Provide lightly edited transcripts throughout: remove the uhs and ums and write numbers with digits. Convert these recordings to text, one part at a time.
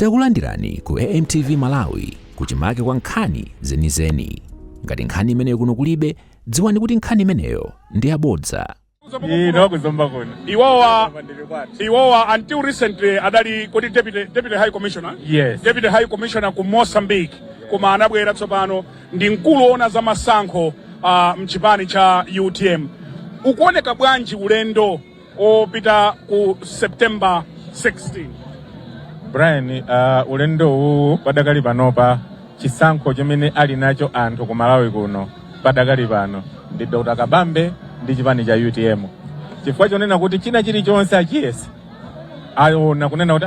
Takulandirani ku AMTV Malawi, kuchimake kwa nkhani zenizeni. Ngati nkhani imeneyo kuno kulibe, dziwani kuti nkhani imeneyo ndi yabodza. Ino kuzomba kuno. Iwowa until recently adali kuti deputy high commissioner. Yes. Deputy high commissioner ku Mozambique, koma anabwera tsopano ndi mkulu woona za masankho mchipani cha UTM. Ukuoneka bwanji ulendo opita ku September 16? Brian, ulendo uwu padakali panopa, chisankho chimene ali nacho anthu ku Malawi kuno padakali pano ndi Dr Kabambe ndi chipani cha UTM, chifukwa chonena kuti china chilichonse achiyesa, aona kunena kuti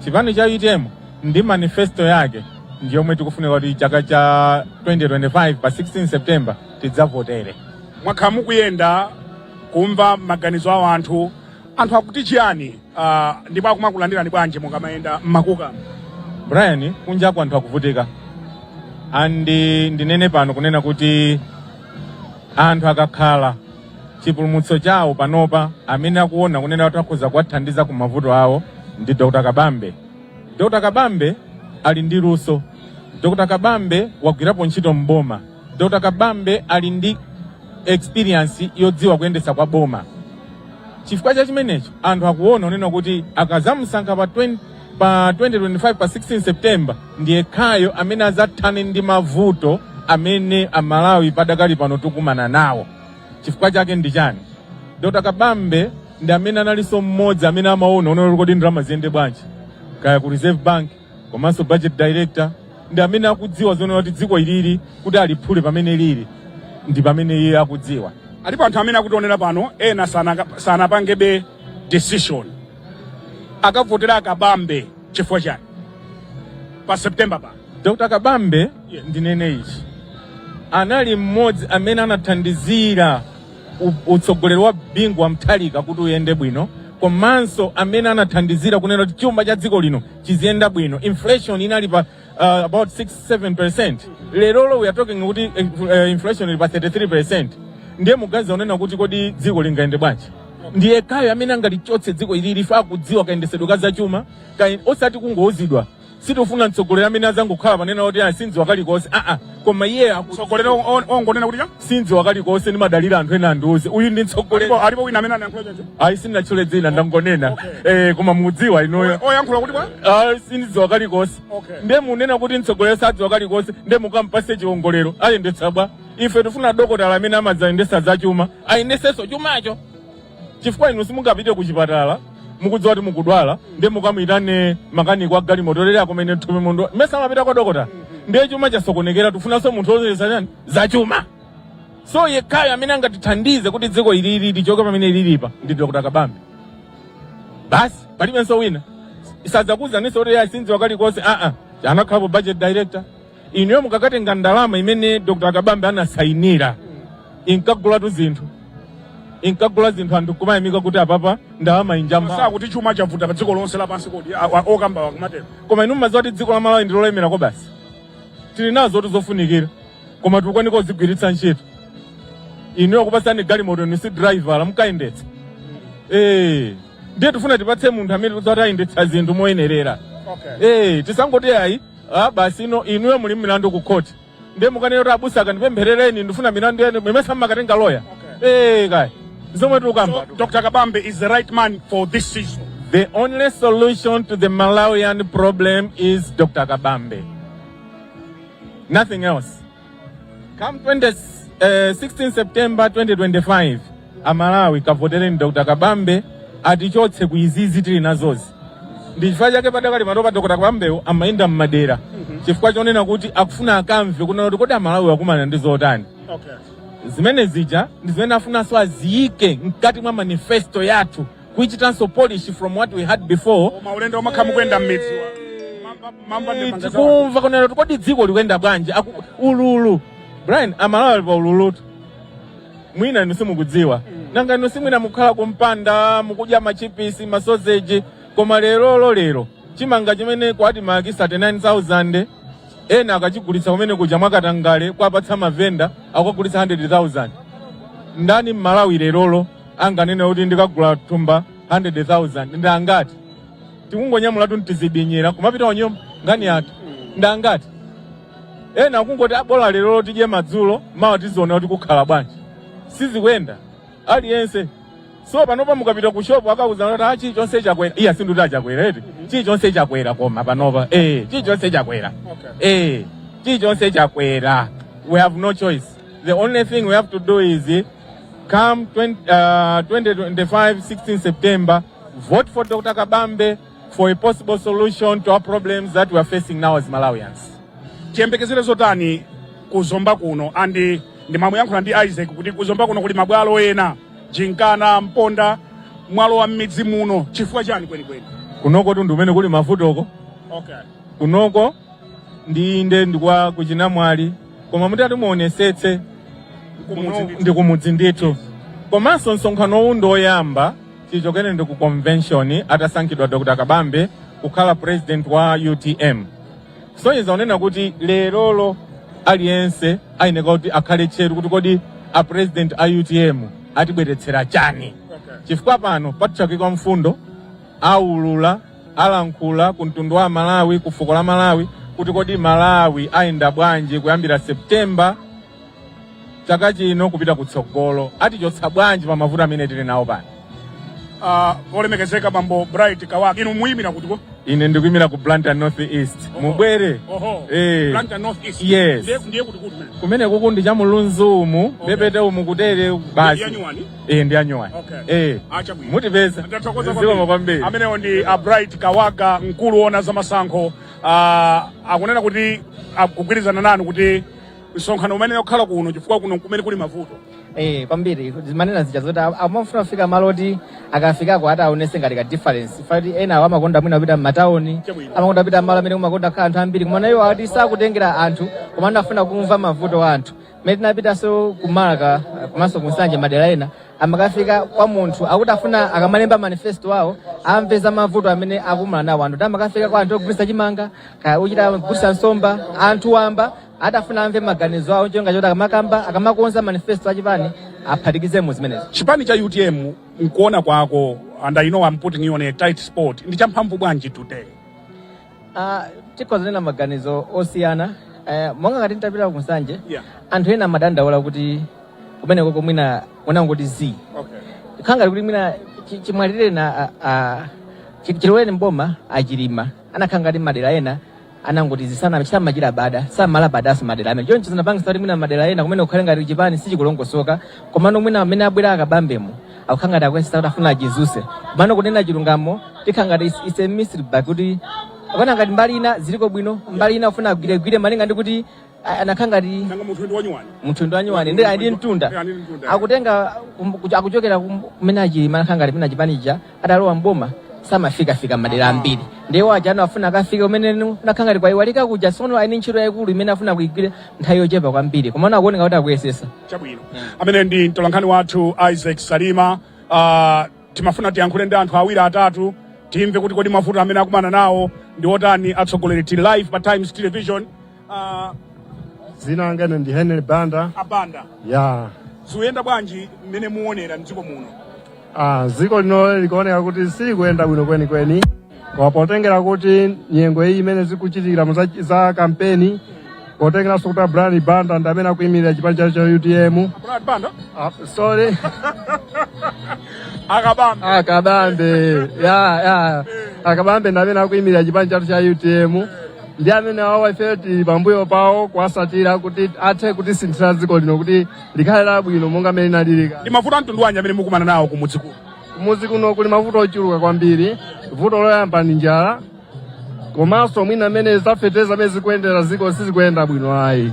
chipani cha UTM ndi manifesto yake ndiyomwe tikufunika kuti chaka cha 2025 pa 16 September tidzavotere. Mwakhala mukuyenda kumva maganizo awo anthu. Anthu akuti chiyani, ndipo akumakulandirani bwanji mukamayenda mmakuka? Brian, kunjaku anthu akuvutika, and ndinene pano kunena kuti anthu akakhala chipulumutso chawo panopa, amene akuona kunena kuti akhoza kuwathandiza ku mavuto awo ndi Dr Kabambe. Dr Kabambe ali ndi luso. Dr Kabambe wagwirapo ntchito mboma. Dr Kabambe ali ndi experience yodziwa kuyendetsa kwa boma. Chifukwa cha chimenecho anthu akuona kunena kuti akazamusankha pa 20, pa 2025 pa 16 September, ndiye khayo amene azathane ndi mavuto amene Amalawi padakali pano tikumana nawo. Chifukwa chake ndi chani? Dr Kabambe ndi amene analinso mmodzi amene amaona unena kuti ndalama ziyende bwanji kaya ku Reserve Bank, komanso budget director, ndi amene akudziwa zonena kuti dziko ilili kuti aliphule pamene lili ndi pamene iye akudziwa. Alipo anthu amene akutionera pano, ena sanapangebe decision akavotera Kabambe chifukwa chani pa September pa. Dr Kabambe, ndinene ichi, anali mmodzi amene anathandizira utsogoleri wa Bingu wa Mutharika kuti uyende bwino, komanso amene anathandizira kunena kuti chuma cha dziko lino chiziyenda bwino. Inflation inali pa about 6-7. Lerolo we are talking kuti inflation ili pa 33. Ndiye mugaza unena kuti kodi dziko lingayende bwanji? Ndiye kayo amene angalichotse dziko ilili ife akudziwa kayendesedwe ka zachuma, osati kungouzidwa. Sitifuna mtsogoleri amene azangokhala panena kuti, "Ah, sindziwa kalikonse." Aa, koma iye Mtsogoleri ongonena kuti cha "Sindziwa kalikonse, ndimadalira anthu ena andiuze." Uyu ndi mtsogoleri. Alipo wina amene anayankhula choncho? Ayi, sindinatchule dzina, ndangonena. Koma mudziwa inuyo. Oyankhula kuti bwa? Ah, "Sindidziwa kalikonse." Ndiye munena kuti mtsogoleri sadziwa kalikonse, ndiye mukampase chiwongolero, ayendetsa bwa? Ife tifuna dokotala amene amadzayendetsa zachuma, ayendesenso chumacho, chifukwa inu simungapite ku chipatala mukudziwa kuti mukudwala, ndiye mukamuyitane makaniko a galimoto lero akumene thupi munthu mese amapita kwa dokotala. Ndiye chuma chasokonekera, tifunanso munthu woyendetsa chani? Zachuma. So yekhayo amene angatithandize kuti dziko ilili lichoke pamene lilipa ndi Dr Kabambe basi, palibenso wina. Sadzakuwuzaninso kuti ya sindziwa kalikonse. Aa, anakhalapo budget director. Inuyo mukakatenga ndalama imene Dr Kabambe anasayinira, inkagulatu zinthu, inkagula zinthu, anthu kumayamika kuti apapa ndalama injamba. Sakuti chuma chavuta pa dziko lonse lapansi kodi okamba wakumatero? Koma inu mmadziwa kuti dziko la Malawi ndi lolemera basi, tili nazo zofunikira, koma tikukwanika kuzigwiritsa ntchito? Inuyo kupasani galimoto, inu si driver, mukayendetsa? Ndiye tifuna tipatse munthu amene tikudziwa kuti ayendetsa zinthu moyenerera. Tisangoti ayi, ah, basi ino inuyo muli milandu ku court, ndiye mukanena kuti, "Abusa, akandipempherereni, ndifuna milandu yenu," mimesa mmakatenga loya. Kaya zomwe tikukamba. So, Dr Kabambe is the right man for this season? The only solution to the Malawian problem is Dr. Kabambe. Nothing else. Come 16 September 2025, Amalawi, kavotereni Dr. Kabambe atichotse ku izizi tili nazozi. Ndi chifukwa chake padakali panopa Dr. Kabambewo amayenda mmadera, chifukwa chonena kuti akufuna akamve kunena kuti kodi Amalawi akumana ndi zotani. Zimene zija ndi zimene afunanso aziyike mkati mwa manifesto yathu, kuichitanso polish from what we had before. Koma ulendo umakhala mukuyenda m'midzi mamba ndi manga zawo. Tikumva kunena kuti kodi dziko likuyenda bwanji? Ululu, Brian, Amalawi ali pa ululutu. Mwina inu simukudziwa. Nanga inu simwina mukhala kumpanda, mukudya machipisi, masoseji, koma lerolo lero chimanga chimene kwati maki 39,000, ena akachigulitsa kumene kuja mwakatangale kwapatsa mavenda, akukagulitsa 100,000. Ndani mMalawi lerolo anganene kuti ndikagula thumba 100,000? Ndi angati? Tikungonyamulatu tizibinyira kumapita kunyumba. Nkhani yathu ndangati ena akungoti abola lero tidye madzulo, mawa tiziona kuti kukhala bwanji. Sizikuyenda aliyense. So panopa mukapita ku shopu akakuuzani kuti ah, chilichonse chakwera. Iya, sinduti achakwera eti, chilichonse chakwera. Koma panopa chilichonse chakwera. Chilichonse chakwera. We have no choice. The only thing we have to do is come 20, 2025 16 September, vote for Dr. Kabambe for a possible solution to our problems that we are facing now as Malawians. Tiyembekezere zotani kuzomba kuno? Andi ndimamuyankhula ndi Isaac kuti kuzomba kuno kuli mabwalo ena, Jinkana, Mponda, mwalowa m'midzi muno chifukwa chani kwenikweni? Kunoko tu ndi umene kuli mavutoko. Kunoko ndi inde ndikwa kuchinamwali, koma mutati muonesetse Kumudzi ndithu. Ndi kumudzi ndithu. Komanso msonkhano uwu ndi oyamba chichokere ndi ku convention atasankhidwa Dr. Kabambe kukhala president wa UTM, kusonyeza kunena kuti lerolo aliyense ayeneka kuti akhale tcheru kuti kodi a president a UTM atibweretsera chani, chifukwa pano patchakikwa mfundo, aulula, alankhula ku mtundu wa Malawi, ku fuko la Malawi, kuti kodi Malawi ayenda bwanji kuyambira September chaka chino kupita kutsogolo, atichotsa bwanji pa mavuto amene tili nawo pano. Olemekezeka bambo Bright Kawaka, inu muyimira kutiko? Ine ndikuyimira ku Blantyre North East. Mubwere. Oho. Blantyre North East. Yes. Ndiye kuti kumene? Kumene kuku ndi chamulunzu umu, pepete umu kutere basi. Ndi anyuwani? Ndi anyuwani. Achabwino. Mutipeza. Ndathokoza. Zikomo kwambiri. Amenewo ndi a Bright Kawaga, mkulu woona za masankho. Akunena kuti akugwirizana nanu kuti msonkhano umene ukhala kuno chifukwa kuno kumene kuli mavuto. Kwambiri zimanena zija zoti amafuna kufika malo oti akafikako ati aonese ngati ka difference fati. Ena awo amakonda mwina kupita m'matawuni, amakonda kupita malo amene kumakonda kukhala anthu ambiri, koma iwo ati sakutengera anthu, koma anafuna kumva mavuto a anthu. Mmene tinapitanso ku Marka komanso ku Nsanje, madera ena amakafika kwa munthu, akuti afuna akamalemba manifesto awo amve za mavuto amene akumana nawo anthu. Amakafika kwa anthu ogulitsa chimanga, kaya uchita kugulitsa nsomba, anthu wamba, atafuna amve maganizo awo ncholinga choti akamakamba, akamakonza manifesto achipani aphatikizemo zimenezo. Chipani cha UTM, nkuona kwako, and I know I'm putting you on a tight spot, ndi champhamvu bwanji today? Tikhoza kunena maganizo osiyana. Monga ngati ntapita ku Nsanje, anthu ena amadandaula kuti kumeneko mwina unangoti z khala ngati kuti mwina chimwalire na chilowere mboma achilima, anakhala ngati madera ena anangoti zisana samachira bada, samalabadaso madera amene. Choncho zinapangisa kuti mwina madera ena kumene kukhale ngati chipani sichikulongosoka. Komano mwina amene abwera akabambemo akukhala ngati akuyesesa kuti afuna achizuse. Komano kunena chilungamo, tikhala ngati it's a mystery bag, kuti akona ngati mbali ina ziliko bwino, mbali ina afuna agwiregwire, malinga ndi kuti anakhala ngati Nanga munthu ndi wanyuwani. Munthu ndi wanyuwani, ndi ali ndi mtunda. Ali ndi mtunda. Akutenga akuchokera kumene achilima anakhala ngati pena chipanicha atalowa mboma samafikafika madera ambiri, ndiye waja ano afuna akafike kumene unakhala ngati kwayiwalika kuja. Sono ali ndi ntchito yayikulu imene afuna kuigwira nthawi yochepa kwambiri, komano akuoneka kuti akuyesesa. Chabwino, amene ndi mtolankhani wathu Isaac Salima. Timafuna tiyankhule ndi anthu awiri atatu, timve kuti kodi mavuto amene akumana nawo ndi otani. Atsogoleri, tili live pa Times Television. Dzina langa ine ndi Henry Banda. Abanda, Ya. zikuyenda bwanji mmene muonera mdziko muno? Dziko lino likuoneka kuti silikuyenda bwino kwenikweni, koma potengera kuti nyengo iyi imene zikuchitikira mu za kampeni, potengeranso kuti a Brian Banda ndi amene akuyimirira chipani chacho cha UTM. Brian Banda? Sorry. Akabambe. Akabambe, ya, Akabambe ndi amene akuyimirira chipani chathu cha UTM, ndi amene awo ife tili pambuyo pawo kuwasatira kuti athe kutisinthira dziko lino kuti likhale labwino monga mmene linalili kale. Ndi mavuto a mtundu wanji amene mukumana nawo kumudzi kuno? Kumudzi kuno kuli mavuto ochuluka kwambiri. Vuto loyamba ndi njala, komanso mwina amene zafeteza amene zikuyendera dziko sizikuyenda bwino ayi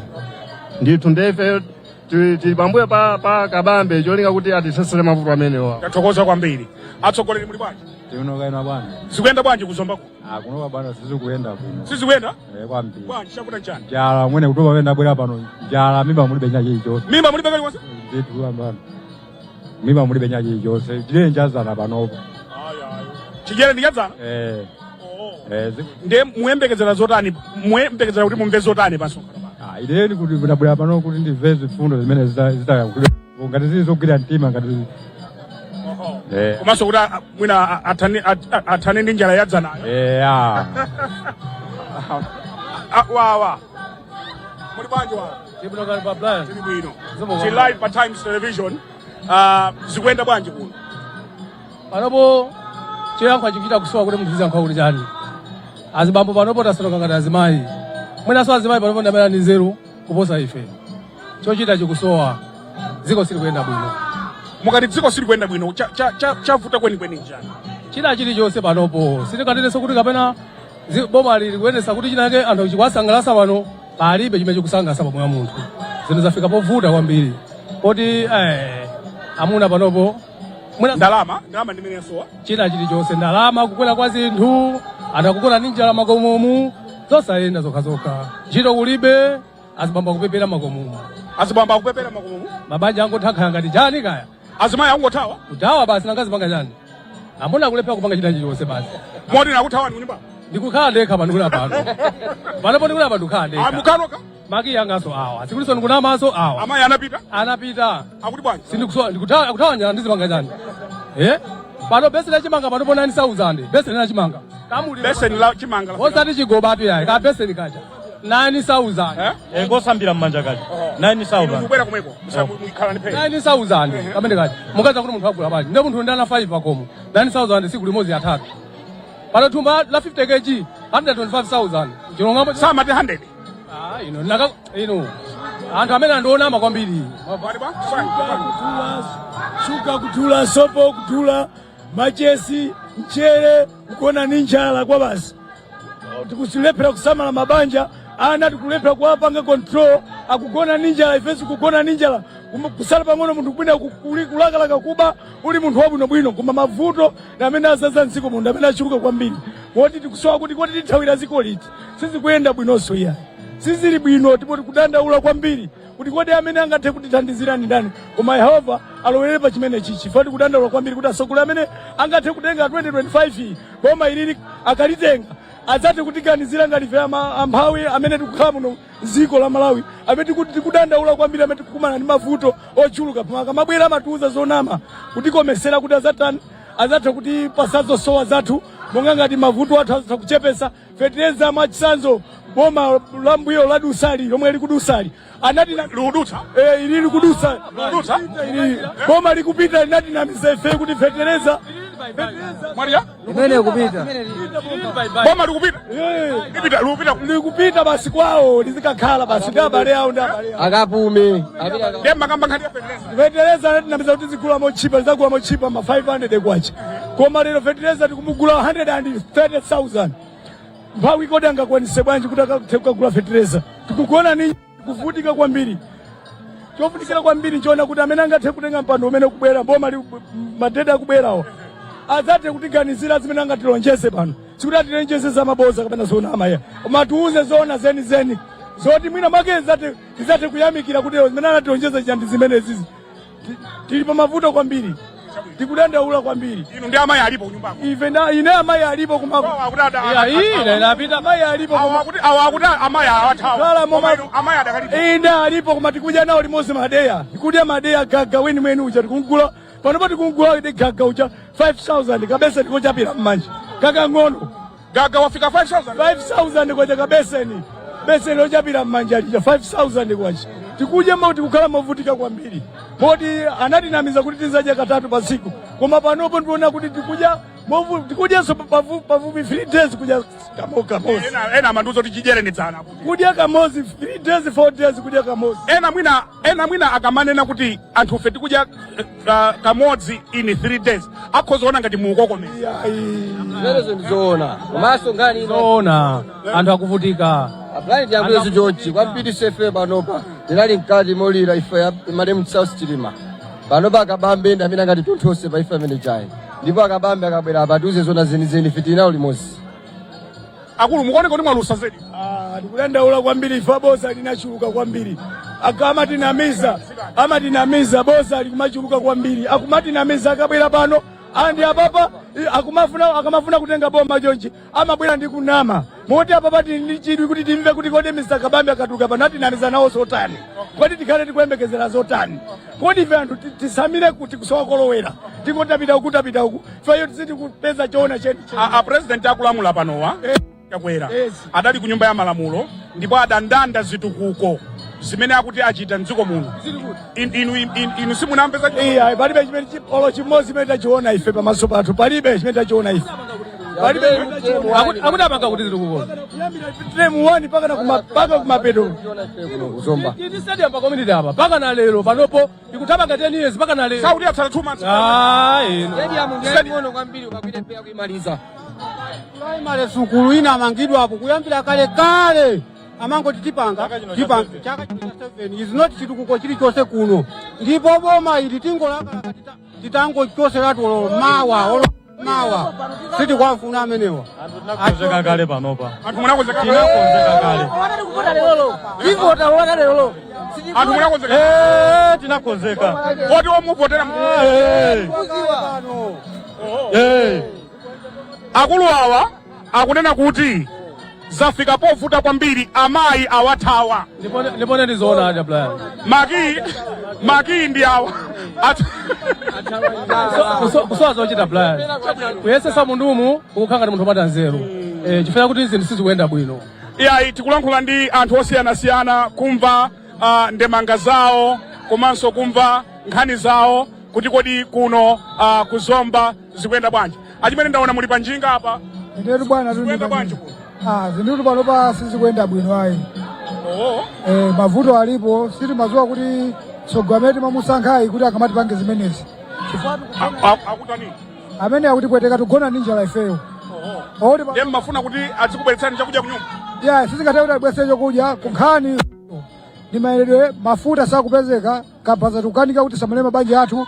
ndithu. Ndefe tili pambuyo pa Kabambe cholinga kuti atithetsere mavuto amenewa. Tathokoza kwambiri. Atsogoleri, muli bwanji? Tiunokaina bwana. Zikuyenda bwanji kuzomba kuno? Ah, kunoka bwana sizikuyenda bwino. Sizikuyenda? Eh, kwambiri. Bwanji, chakuta nchani? Njala mwene, kutopa pamene ndabwera pano, njala, mimba mulibe china chilichonse. Mimba mulibe kalikonse? Ndithu bwana. Mimba mulibe china chilichonse. Tile njazana panopo. Chidyere ndichadzana? Eh. Eh, Ndiye muyembekezera zotani? Muyembekezera kuti mumve zotani pa msonkhano pano? Ah, ine kuti ndabwera pano kuti ndimve zifundo zimene zitayankhulidwa. Ngati zili zogwira mtima ngati Komanso kuti mwina athane ndi njala yadzanayo. Eya. Wawa, muli bwanji wawa? Tili bwino. Tili live pa Times Television. Zikuyenda bwanji kuno? Panopo choyankha chikuchita kusowa kuti munthu ziyankha kuti chani. Azibambo panopo tasanduka ngati azimayi. Mwinanso azimayi panopo ndi amene ali ndi nzeru kuposa ife. Chochita chikusowa, dziko silikuyenda bwino. Mukati dziko silikuyenda bwino, chavuta kwenikweni nchani? China chilichonse panopo sitinganenenso kuti kapena boma lili kuyendetsa kuti chinake anthu chikuwasangalatsa. Pano palibe chimene chikusangalatsa pamoyo wa munthu. Zinthu zafika povuta kwambiri poti amuna panopo mwina Ndalama ndimene yasowa. China chilichonse, ndalama, kukwera kwa zinthu, anthu akugona ndi njala makomomu, zosayenda zokhazokha, ntchito kulibe, azibambo akupepera makomomu. Azibambo akupepera makomomu. Mabanja angotha ngati chani kaya. Azimayi akungothawa. Kuthawa basi, nangazipanga chani? Amuna akulephera kupanga china chilichonse basi. Moti nakuthawani kunyumba? Ndikukhala ndekha pano, ndikula pano, panopo ndikula pano, ndikukhala ndekha. Mukanoka. Makiyi angaso awa, sikuliso ndikunamaso awa. Amayi anapita? Anapita. Akuti bwanji? Sindikusowa, ndikuthawa, akuthawa njala, ndizipanga chani? Pano beseni la chimanga panopo 9000, beseni la chimanga kamuli. Beseni la chimanga Osati chigobatu yayi, ka beseni kaja 9000. Eh? Eh, kosambira mmanja kaja 9000. Ndikubwera kumweko, mukhala ndi phe 9000 kamene kaja, mukaza kuti munthu agula bwanji? Ndiye munthu ndana 5 pakomo, 9000 siku limodzi atatu. Pano thumba la 50 kg 125,000, chilungamo. Samati 100? Ah, ino naka ino anthu amene andionama kwambiri. Pali bwa? Shuga kudula, sopo kudula, machesi, mchere, kugona ni njala kwa basi. Tikulephera kusamala mabanja, ana tikulephera kuwapanga control, akugona ni njala, ifenso kugona ni njala. Kusala pang'ono munthu kwina kulakalaka kuba uli munthu wabwinobwino, koma mavuto ndi amene azaza mdziko muno, amene achuluka kwambiri, moti tikusowa kuti kodi tithawira dziko liti? Sizikuyenda bwinonso iyayi, sizili bwino, tipo tikudandaula kwambiri kuti kodi amene angathe kutithandizira ndi ndani? Koma Yehova alowerere pa chimene chichi, chifukwa tikudandaula kwambiri kuti atsogoleri amene angathe kutenga 2025 iyi, boma ilili akalitenga, adzathe kutiganizira ngati ife amphawi amene tikukhala muno dziko la Malawi, amene tikudandaula kwambiri, amene tikukumana ndi mavuto ochuluka. Akamabwera amatiuza zonama kutikomesera kuti adzatani, adzathe kutipasa zosowa zathu, monga ngati mavuto athu azatha kuchepesa fetereza. Mwachitsanzo, boma la mbuyo ladusali, lomwe likudusali, anati Likudutsa? Eh, ili likudutsa. Likudutsa? Ili boma likupita linatinamiza ife kuti fetereza Maria. Imene kupita. Boma likupita. Eh, lipita, likupita. Likupita basi kwawo, lizikakhala basi ndi abale awo, ndi abale awo. Akapume. Ndiye makamba nkhani ya fetereza. Fetereza anatinamiza kuti zigula mochipa, zagula mochipa ma 500 kwacha, koma lero fetereza tikumugula 130,000. Mphawi kodi angakwanise bwanji kuti akathe kukagula fetereza? Tikugona ni kuvutika kwambiri. Chofunikira kwambiri nchoona kuti amene angathe kutenga mpando umene kubwera boma madede akubwerawo adzathe kutiganizira zimene angatilonjeze pano. Sikuti atilonjeze zamaboza kapena zonama ya, koma tiuze zoona zenizeni zoti mwina mwake tidzathe kuyamikira kuti zimene anatilonjeza chija ndi zimene zizi. Tili pa mavuto kwambiri, tikudandaula kwambiri. Inu ndi amayi alipo kunyumbako? Ife nda ine, amayi alipo kuma Awa akuti Iya, ine inapita. Amayi alipo awa koma akuti, awa akuti amayi awathawa. Khala Koma inu amayi adakalipo? Inde, alipo, koma tikudya nawo limodzi madeya, tikudya madeya gaga weni mweni uja tikumgula panopo, tikumgula ide gaga uja 5000, kabeseni kochapira mmanja kakang'ono. Gaga wafika 5000? 5000 kwacha kabeseni, beseni lochapira mmanja lija 5000 kwacha. Tikudya mo, tikukhala movutika kwambiri, moti anatinamiza kuti tizadya katatu pa tsiku, koma panopo ndikuona kuti tikudya tikudyanso pafupi 3 days kudya kamozi. Ena amandiuza kuti chidyere ndi dzana kuti. Kudya kamozi 3 days, 4 days kudya kamozi. Ena mwina akamanena kuti anthufe tikudya kamodzi in 3 days, akhoza kuona ngati mukukokomeza. Iyayi. Zimenezo ndizoona, komanso nkhani ino Zoona, anthu akuvutika. Apulani tiyankhulezo chonchi kwambiri. Sefe panopa tinali mkati molira ife ya malemu Saulos Chilima. Panopa Akabambe ndi amene angati tonthose pa ife amene chayi, ndipo Akabambe akabwera apa atiuze zona zenizeni, ife tili nawo limodzi. Akulu, mukuoneka kuti mwalusa zedi. Ah, tikudandaula kwambiri ife, boza linachuluka kwambiri. Amatinamiza, amatinamiza, boza likumachuluka kwambiri, akumatinamiza akabwera pano. And apapa akumafuna akamafuna kutenga boma chonchi amabwera ndi kunama moti apapa tili ndi chidwi kuti timve kuti kodi Mr. Kabambe akatuluka pano atinamiza nawo zotani, kodi tikhale tikuyembekezera zotani, kodi ife anthu tisamire kuti kusowa kolowera, tingotapita uku tapita uku, ifeyo sitikupeza choona cheni cheni. A president akulamula panowa, Chakwera, adali ku nyumba ya malamulo ndipo adandanda zitukuko zimene akuti achita mdziko muno. Inu simunamve za Iya, palibe chimene olo chimodzi chimene tachiona ife pamaso pathu, palibe chimene tachiona ife, palibe chimene tachiona. Akuti apanga kuti zitukuko Kuyambira term 1 mpaka kumapeto. Kuzomba. Titi stadium pa community apa mpaka na lero panopo ikuthamanga 10 years mpaka na lero. Saudi atsala 2 months. Ah, ino. Stadium ndi yaying'ono kwambiri ukakuilephera kuimaliza. Primary sukulu ina amangidwapo kuyambira kale kale, amangoti tipanga tipanga, chaka chino cha 7 is not chitukuko chilichonse kuno. Ndipo boma ili tingolakalaka titangochoseratu olo mawa, olo mawa, sitikwafuna amenewa. Tinakonzeka kale panopa. Anthu munakonzeka? Tinakonzeka kale. Tivota wana lero. Anthu munakonzeka? Eh, tinakonzeka. Oti omuvotera? Eh. Eh. Akulu awa akunena kuti zafika povuta kwambiri, amayi awathawa. Ndipo ndizoona aja, Brian. Maki ndi awa. Kusowa zochita, Brian, kuyesesa mundumu ukukhala ngati munthu wopanda nzeru, chifukwa kuti zinthu sizikuyenda bwino. Iyayi, tikulankhula ndi anthu osiyanasiyana kumva ndemanga zawo komanso kumva nkhani zawo kuti kodi kuno kuzomba zikuyenda bwanji. Achimene ndaona muli pa njinga apa. Ndetu bwana. Zikuyenda bwanji kuno? Ah, zinthu panopa sizikuyenda bwino ayi. Oh. Eh, mavuto alipo, sitimadziwa kuti tsogo amene timamusankhayi kuti akamatipange zimenezi. Chifukwa Akutani? Amene akutipweteka, tigona ndi njala ifeyo. Oti Ndiye mmafuna kuti azikubweretsani chakudya kunyumba? Ya, sizingathe kuti atibweretse chakudya kunkhani ndi mayendedwe, mafuta sakupezeka, kabaza tikukanika kuti tisamale mabanja athu,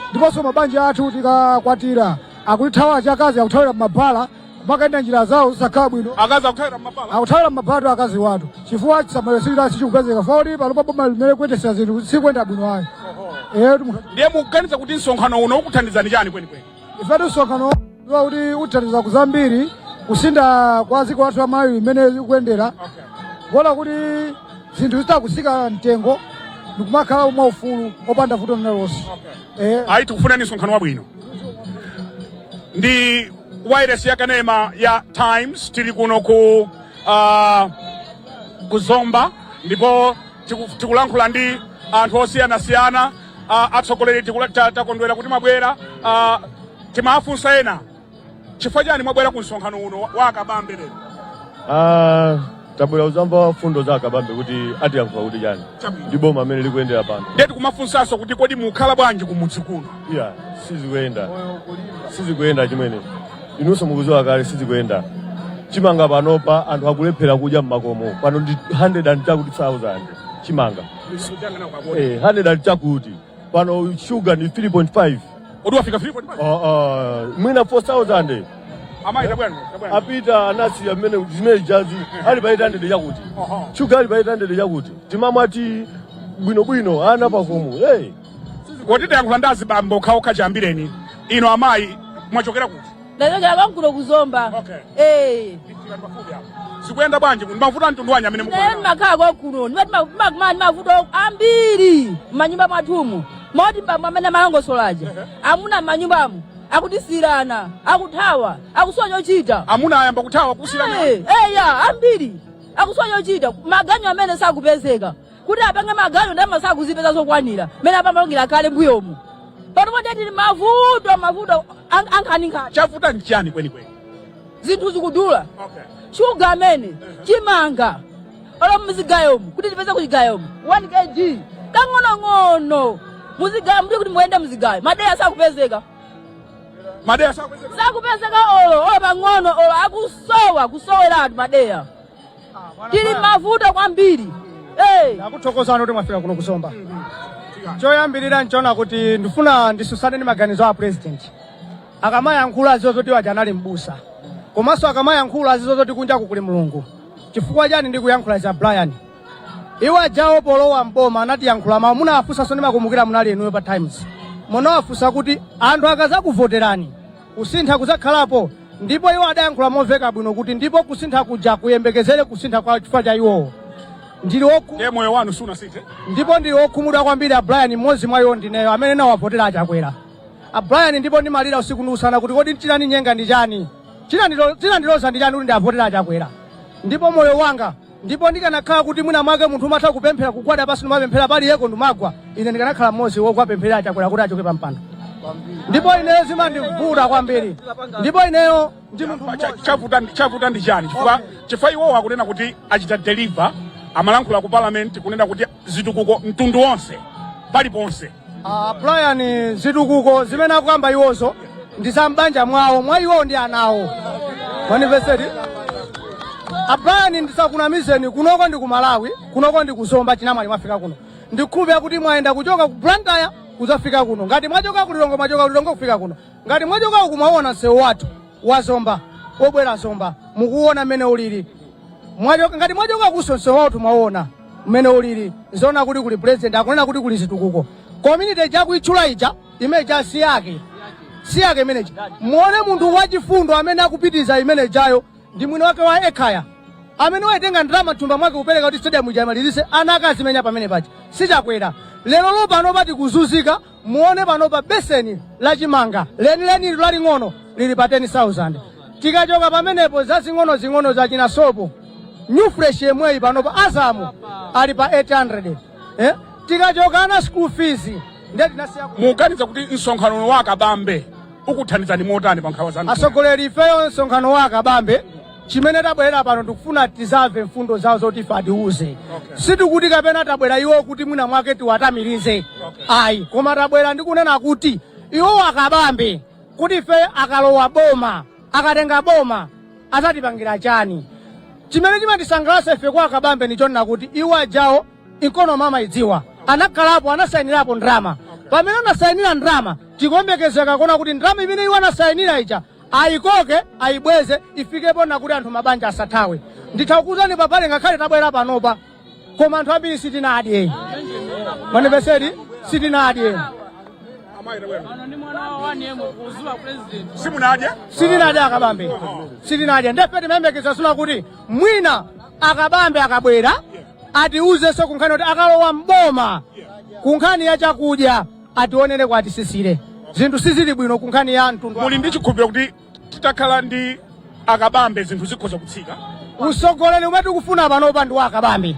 ndiponso mabanja athu tikakwatira akutithawa, achakazi akuthawira m'mabala kumakayenda njira zawo zosakhala bwino. Akazi akuthawira m'mabala? Akuthawira m'mabala akazi wathu chifukwa chisamaliro sikuti sichikupezeka fauli pano pa boma limene kuyendetsera zinthu sikuyenda bwino ayi. Eh, Ndiye mukuganiza kuti msonkhano uno ukuthandizani chani kwenikweni? Ifetu msonkhano wa kuti uthandiza kuzambiri kusintha kwa dziko lathu la Malawi limene likuyendera, kuona kuti zinthu zitakusika mtengo ndikumakhala mwaufulu opanda vuto lililonse. Eh. Ayi, tikufunani msonkhano wabwino. Ndi wireless ya kanema ya Times, tili kuno ku Zomba ndipo tikulankhula ndi anthu osiyanasiyana. Atsogoleri, takondwera kuti mwabwera. Timafunsa ena chifukwa chani mwabwera ku msonkhano uno wa Akabambe lero? Ah, tabwera kuzamva fundo za Akabambe kuti atiyankhula kuti chani ndi boma amene likuyendera pano. Ndiye tikumafunsanso kuti kodi mukhala bwanji kumudzi kuno? Iya, sizikuyenda, sizikuyenda chimwene, inunso mukudziwa kale sizikuyenda. Chimanga panopa anthu akulephera kudya mmakomo pano, ndi 100 and chakuti thousand chimanga. Eh, 100 and chakuti pano, sugar ndi 3.5. Odi wafika 3.5? Mwina 4000. Amayi, tabwera, tabwera. Apita anasiya mmene zimene jazi ali pa 800 chakuti, shuga ali pa 800 chakuti, timamwati bwinobwino ana pakomo, hey. Kodi tayankhula ndi azibambo okhaokha chiyambireni. Ino amayi, mwachokera kuti? Ndachokera kwankuno kuzomba. Okay. Eh. Zikuyenda bwanji kuno? Mavuto a mtundu wanji amene Ine mukuona? ndimakhala kwakuno, ndimakumana ndi mavuto ambiri m'manyumba mwathumu, moti mbambo amene amalongosolaja, amuna m'manyumbamo akutisirana, akuthawa, akusowa chochita. Amuna ayamba kuthawa, kusiyana? Eh, eya, ambiri akusowa chochita, maganyu amene sakupezeka kuti apange maganyu, ndalama sakuzipeza zokwanira mmene amapangira kale mbuyomu. Panopo ndiye tili mavuto, mavuto ankhaninkhani. Chavuta nchani kwenikweni? Zinthu zikudula, shuga amene, chimanga, olo muzigayomu kuti tipeze kuchigayomu 1 kg kang'onong'ono muzigayo mudi kuti muyende muzigayo, madeya sakupezeka. Madeya sakupezeka? Sakupezeka olo pang'ono, olo akusowa, kusoweratu madeya. Tili mavuto kwambiri. Eh. Ndakuthokozani kuti mwafika kuno kuzomba. Choyambirira nchona kuti ndifuna ndisusane ndi maganizo a president. Akamayankhula aziwo zoti waja anali mbusa, komanso akamayankhula aziwo zoti kunjaku kuli Mulungu. Chifukwa chani ndikuyankhula za Brian? Iwo ajawo polowa mboma anatiyankhula mawu, munawafunsanso, ndimakumbukira munali inuyo pa Times. Munawafunsa kuti anthu akazakuvoterani kusintha kuzakhalapo, ndipo iwo adayankhula momveka bwino kuti ndipo kusintha kuja kuyembekezere kusintha kwa chifukwa cha iwowo. Ndili woku Ndiye moyo wanu sunasinthe? Ndipo ndili wokhumudwa kwambiri a Brian, mmodzi mwa iwo ndineyo amene nawavotera aChakwera. A Brian, ndipo ndimalira usiku ndi usana kuti kodi chinandinyenga ndi chani, chinandiloza ndi chani kuti ndiavotera aChakwera. Ndipo moyo wanga, ndipo ndikanakhala kuti mwina mwake munthu umatha kupemphera, kugwada pansi ndimapemphera paliyeko ndimagwa, ine ndikanakhala mmodzi wogwapemphera aChakwera kuti achoke pa mpando. Ndipo ineyo zimandivuta kwambiri, ndipo ineyo ndi munthu Chavuta ndi chani? Chifukwa iwowo akunena kuti achita deliver, amalankhula ku parliament kunena kuti zitukuko mtundu wonse paliponse. Ah, Brian, zitukuko zimene akukamba iwozo ndi za m'banja mwawo, mwa iwowo ndi anawo. Mwandimvetsera? A Brian, ndisakunamizeni, kunoko ndi ku Malawi, kunoko ndi ku Zomba, chinamwali mwafika kuno. Ndikhulupirira kuti mwayenda kuchoka ku Blantyre kudzafika kuno. Ngati mwachoka ku Lilongwe, mwachoka ku Lilongwe kufika kuno. Ngati mwachoka uku mwaona msewu wathu wa Zomba, wobwera Zomba, mukuona mmene ulili. Mwachoka, ngati mwachoka kuso msewu wathu mwaona mmene ulili. Nzoona kuti kuli president akunena kuti kuli zitukuko. Community ija akuitchula ija, imene ija si yake. Si yake imene ija. Muone munthu wachifundo amene akupitiza imene ijayo ndi mwini wake wa Ekhaya. Amene waitenga ndalama mthumba mwake kupereka kuti stadium ija imalizise, ana akazimenya pamene paja. Si Chakwera. Lero lo pano pati kuzunzika, muone panopa beseni la chimanga lenileni laling'ono lili pa 10,000. Tikachoka pamenepo zazing'onozing'ono zachina sopo New Fresh yemweyi panopa Azamu ali pa 800, eh? Tikachoka ana school fees ndiye tinasiya Mukuganiza kuti msonkhano wa Akabambe ukuthandizani motani pa nkhawa zanu? Atsogoleri, ifeyo msonkhano wa Akabambe chimene tabwerera pano tikufuna tizamve mfundo zawo zoti ife atiuze. Sitikuti kapena tabwera iwo kuti mwina mwake tiwatamirize, ayi, koma tabwera ndi kunena kuti iwo Akabambe kuti ife akalowa boma, akatenga boma, azatipangira chani. Chimene chimatisangalatsa ife kwa Akabambe ndi chonena kuti iwo ajawo economy amayidziwa, anakhalapo, anasayinirapo ndalama. Pamene anasayinira ndalama, tikuyembekezeka kuona kuti ndalama imene iwo anasayinira ija ayikoke, ayibweze, ifikepo nakuti anthu mabanja asathawe. Nditha kukuuzani papale, ngakhale tabwera panopa, koma anthu ambiri sitinadye. Mwandimvetsera? Sitinadye. Simunadye? Sitinadye Akabambe, sitinadye. Ndefe timayembekeza suna kuti mwina Akabambe akabwera atiuzenso kunkhani kuti akalowa mboma kunkhani ya chakudya ationere kwa atisisire zinthu sizili bwino kunkhani ya mtundu. Muli ndi chikhulupiriro kuti titakhala ndi Akabambe zinthu zikhoza kutsika? Usogoleri umene tikufuna panopa ndi wa Akabambe,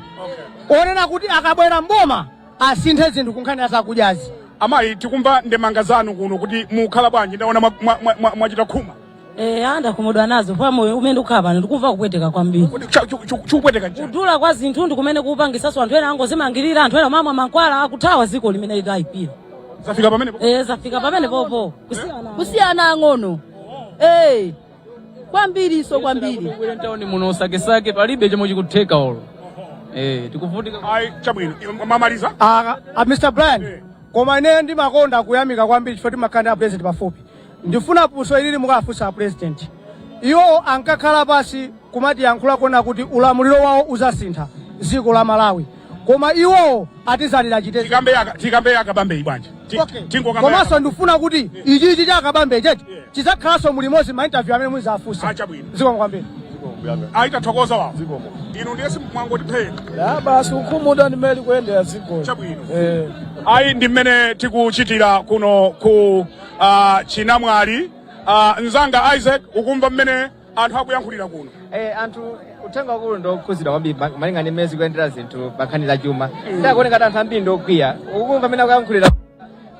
onena kuti akabwera mboma asinthe zinthu kunkhani ya zakudyazi. Amayi, tikumva ndemanga zanu kuno kuti mukhala bwanji. Ndaona mwachita khuma. Eh, ndakhumudwa nazo pa moyo umene ndikukhala pano, ndikumva kupweteka kwambiri. Chikupweteka nchani? Kudula kwa zinthu ndi kumene kupangisaso anthu ena angozimangirira, anthu ena mamwa mankhwala, akuthawa dziko limene lidayipira. Zafika pamenepo? Eh, zafika pamenepopo. Kusiyana ang'ono, eh, kwambiri so kwambiri. Bwere mtawuni muno usakesake, palibe chomwe chikutheka olo. Eh, tikuvutika. Ayi, chabwino. Mamaliza? Ah, ah, Mr. Brian, koma ine ndimakonda kuyamika kwambiri chifukwa timakhala ndi a president pafupi. Ndifuna funso ilili mukafunsa a president. Iwo ankakhala pasi kumatiyankhula kuona kuti ulamuliro wawo uzasintha dziko la Malawi, koma iwowo atizalira chitezi. Tikambe Akabambe bwanji? Tingokamba. Komanso ndifuna kuti ichichi cha Akabambe ichechi chizakhalanso mulimodzi ma interview amene muzafunsa. Chabwino. Zikomo kwambiri. Ayi, tathokoza wawo. Inu ndiye mwangoti Ya basi, kukhumudwa ndi mmene likuyendera dziko. Chabwino. Eh. Ayi, ndi mmene tikuchitira kuno ku Chinamwali. Mzanga Isaac, ukumva mmene anthu akuyankhulira kuno? Eh, anthu uthenga wakulu ndokhuzidwa kwambiri malinga ndi mmene zikuyendera zinthu pa nkhani za chuma. Ndakuoneka kuti anthu ambiri ndokwiya. Ukumva mmene akuyankhulira,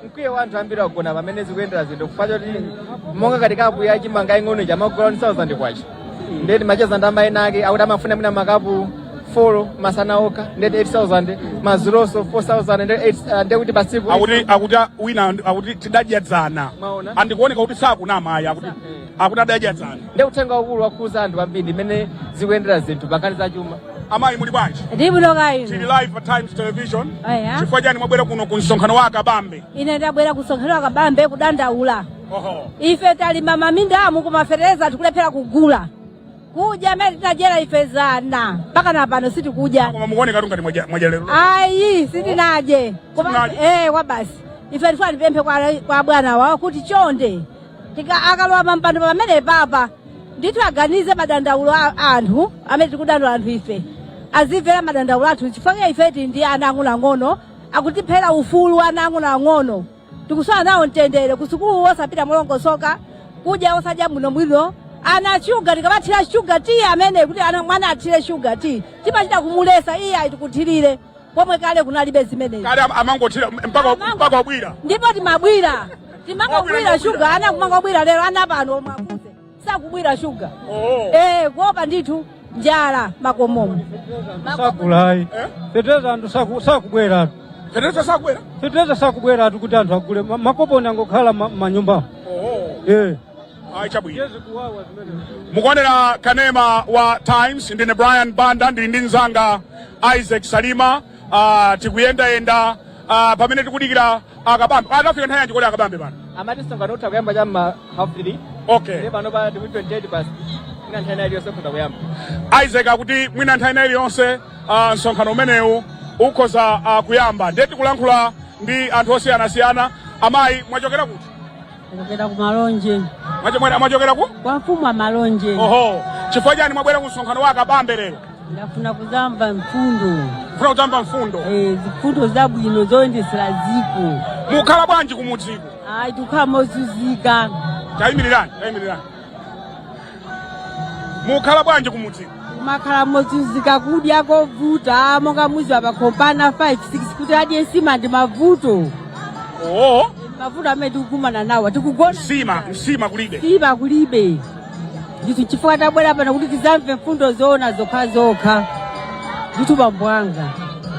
mkwiyo wa anthu ambiri wagona pamene zikuyendera zinthu, kufa choti monga ngati kapu ya chimanga ing'ono ija amagula 1000 kwacha, ndeti macheza ndi amayi ake akuti amafuna mwina makapu 4 masana okha, ndeti 8000, madzuloso 4000, ndeti 8, ndekuti pasiku Akuti wina akuti tidadya dzana. Mwaona? Andikuoneka kuti sakunama ayi, akuti adadya dzana. Ndi uthenga wakulu wakhuza anthu ambiri mmene zikuyendera zinthu pa nkhani za chuma. Amayi, muli bwanji? Ndibwino kaino. Tili live pa Times Television. Aya. Chifukwa chani mwabwera kuno ku msonkhano wa Akabambe? Ine ndabwera ku msonkhano wa Akabambe kudandaula. Ife talima mamindamu koma fetereza tikulephera kugula. Kudya amene tinadyera ife zana mpaka na pano sitikudya. Koma mukuoneka ngati mwadya lero. Ayi, sitinadye. Koma Simunadye? eh, kwa basi. Ife tifuna tipemphe kwa bwana wawo kuti chonde akalowa pampando pamene papa ndithu aganize madandaulo a anthu amene tikudandaula anthu ife, azimvera madandaulo athu, chifukwa ife tili ndi ana ang'onoang'ono, akutiphera ufulu ana ang'onoang'ono, tikusowa nawo mtendere, kusukulu osapita molongosoka, kudya osadya bwinobwino. Ana shuga, tikamathira shuga tiyi amene kuti ana mwana athire shuga tiyi timachita kumulesa, iye ayi tikuthirire, pomwe kale kunalibe zimenezi. Kale amangothira mpaka obwira. Ndipo timabwira, timangobwira shuga, ana kumangobwira. Lero ana pano mwafunse sakubwira shuga. Eh, kuopa ndithu njala makomomo. Sakulayi fetereza, anthu sakubweratu. Fetereza sakubwera? Fetereza sakubweratu kuti anthu agule. Makoponi angokhala manyumbamo. Eh. Ayi, chabwino. Mukuonera kanema wa Times, ndine Brian Banda, ndili ndi mzanga Isaac Salima. Tikuyendayenda pamene tikudikira Akabambe. Atafika nthawi yanji kodi Akabambe pano? Amati msonkhano utha kuyamba cha ma 3:30. Ndiye pano pa tikuti 28 past, mwina nthawi ina iliyonse ukhoza kuyamba. Isaac akuti mwina nthawi ina iliyonse msonkhano umenewu ukhoza kuyamba. Ndiye tikulankhula ndi anthu osiyanasiyana. Amayi, mwachokera kuti? Kuchokera ku Malonje. Mwachokera ku? Kwa mfumu a Malonje. Oho, chifukwa chani mwabwera ku msonkhano wa Akabambe lero? Ndafuna kuzamva mfundo. Funa kudzamva mfundo? Eh, zifundo zabwino zoyendesera dziko. Mukhala bwanji kumudziko? Ayi, tikukhala mozunzika. Tayimirirani, tayimirirani. Mukhala bwanji kumudziko? Kumakhala mozunzika, kudya kovuta, monga muzi wapakhompana 5 6 kuti adye nsima ndi mavuto. Mavuto amene tikukumana nawo, tikugona Nsima kulibe? Nsima kulibe ndithu. Chifukwa tabwera pano kuti tizamve mfundo zoona zokha zokha ndithu, bambo anga.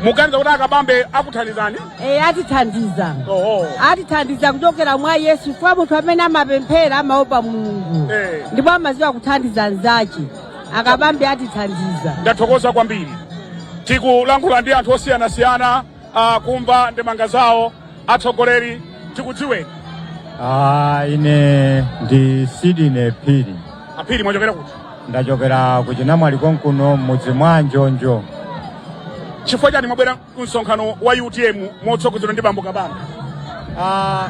Muganiza kuti Akabambe akuthandizani? E, atithandiza. Atithandiza kuchokera mwa Yesu, chifukwa munthu amene amapemphera amaopa Mulungu ndipo amaziwa kuthandiza anzache. Akabambe atithandiza. Ndathokoza kwambiri. Tikulankhula ndi anthu osiyanasiyana kumva ndemanga zawo. Atsogoleri, tikudziweni. Ah, ine ndi Sidney Phiri. Aphiri, mwachokera kuti? Ndachokera ku Chinamwali konkuno, m'mudzi mwa Njonjo. Chifukwa chani mwabwera ku msonkhano wa UTM motsogozedwa ndi bambo Kabambe? Ah,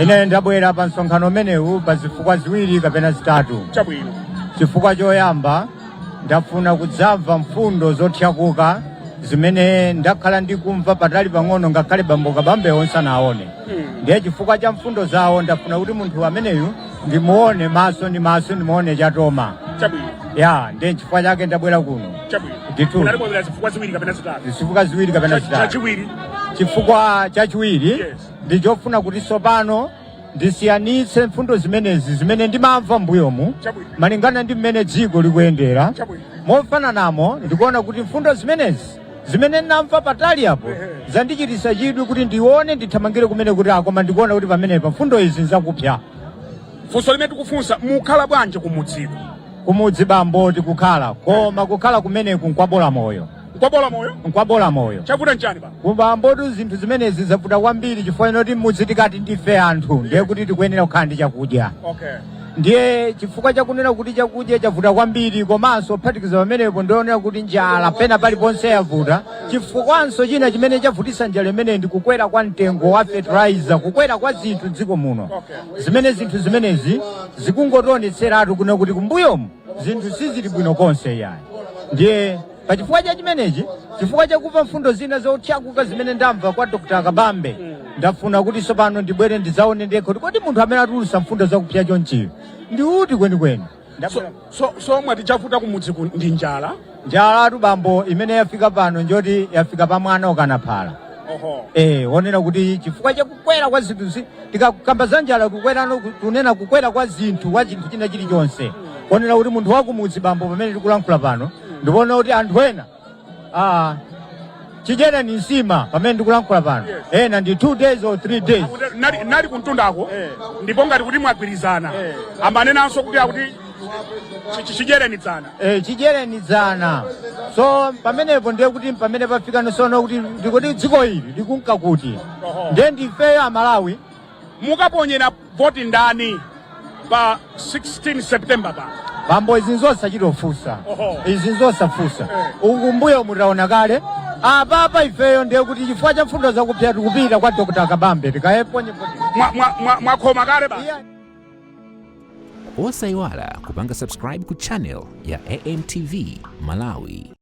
ine ndabwera pa msonkhano umenewu pa zifukwa ziwiri kapena zitatu. Chifukwa choyamba, ndafuna kudzamva mfundo zothyakuka zimene ndakhala ndikumva patali pang'ono, ngakhale bambo Kabambewo nsanaone. Ndiye chifukwa cha mfundo zawo ndafuna kuti munthu ameneyu ndimuone maso ndi maso, ndimuone chatoma. Ya, ndiye chifukwa chake ndabwera kuno. Ndithu. Munali mwabwera zifukwa ziwiri kapena zitatu? Zifukwa ziwiri kapena zitatu. Chachiwiri? Chifukwa chachiwiri ndi chofuna kuti tsopano ndisiyanitse mfundo zimenezi zimene ndimamva mbuyomu malingana ndi mmene dziko likuyendera. Mofananamo, ndikuona kuti mfundo zimenezi zimene ndinamva patali apo zandichititsa chidwi kuti ndione, ndithamangire kumene kuti akoma, ndikuona kuti pamenepa mfundo izi nzakupsa. Funso limene tikufunsa, mukhala bwanji kumudziko? Kumudzi, bambo, tikukhala, koma kukhala kumeneku nkwabola moyo. Nkwabola moyo? Nkwabola moyo. Chavuta nchani bambo? Kubambotu, zinthu zimenezi zavuta kwambiri chifukwa inoti mudzi tikati ndife anthu, ndiye kuti tikuyenera kukhala ndi chakudya. Ndiye chifukwa chakunena kuti chakudya chavuta kwambiri, komanso phatikiza pamenepo ndionera kuti njala pena paliponse yavuta. Chifukwanso china chimene chavutitsa njala imeneyi ndi kukwera kwa mtengo wa fertilizer, kukwera kwa zinthu mdziko muno, zimene zinthu zimenezi zikungotionetseratu kuno kuti kumbuyomu zinthu sizili bwino konse yayi. Ndiye pachifukwa cha chimenechi, chifukwa chakumva mfundo zina zothyakuka zimene ndamva kwa Dr. Kabambe, ndafuna kuti tsopano ndibwere ndidzaone ndekha kuti kodi munthu amene atulutsa mfundo zakupsa chonchiyo ndi uti kwenikweni. So mwati chavuta kumudzi ndi njala? Njalatu, bambo, imene yafika pano njoti yafika pa mwana ukanaphala. Eh, wonena kuti chifukwa chakukwera kwa zinthu tikakamba za njala, kukwerano tunena kukwera kwa zinthu, kwa chinthu china chilichonse, wonena kuti munthu wakumudzi, bambo, pamene tikulankhula pano, ndikuona kuti anthu ena chidyereni nsima pamene ndikulankhula pano, ena ndi 2 days or 3 days. Nali kumtundako ndipo ngati kuti mwagwirizana, amanenanso kuti akuti chidyereni dzana. Eh, chidyereni dzana. So pamenepo ndiye kuti pamene pafika nsono kuti ndikuti dziko ili likunka kuti? Ndiye ndifeyo Amalawi. Mukaponyera voti ndani pa 16 September pa? Bambo, izi nzosachitofunsa. Izi nzosafunsa. Uku mbuyo mutaona kale Apapa ifeyo ndiye kuti chifukwa cha mfundo zakupsa tikupita kwa Dr. Kabambe tikayeponye. Mwakhoma kale basi. Osayiwala kupanga subscribe ku channel ya AMTV Malawi.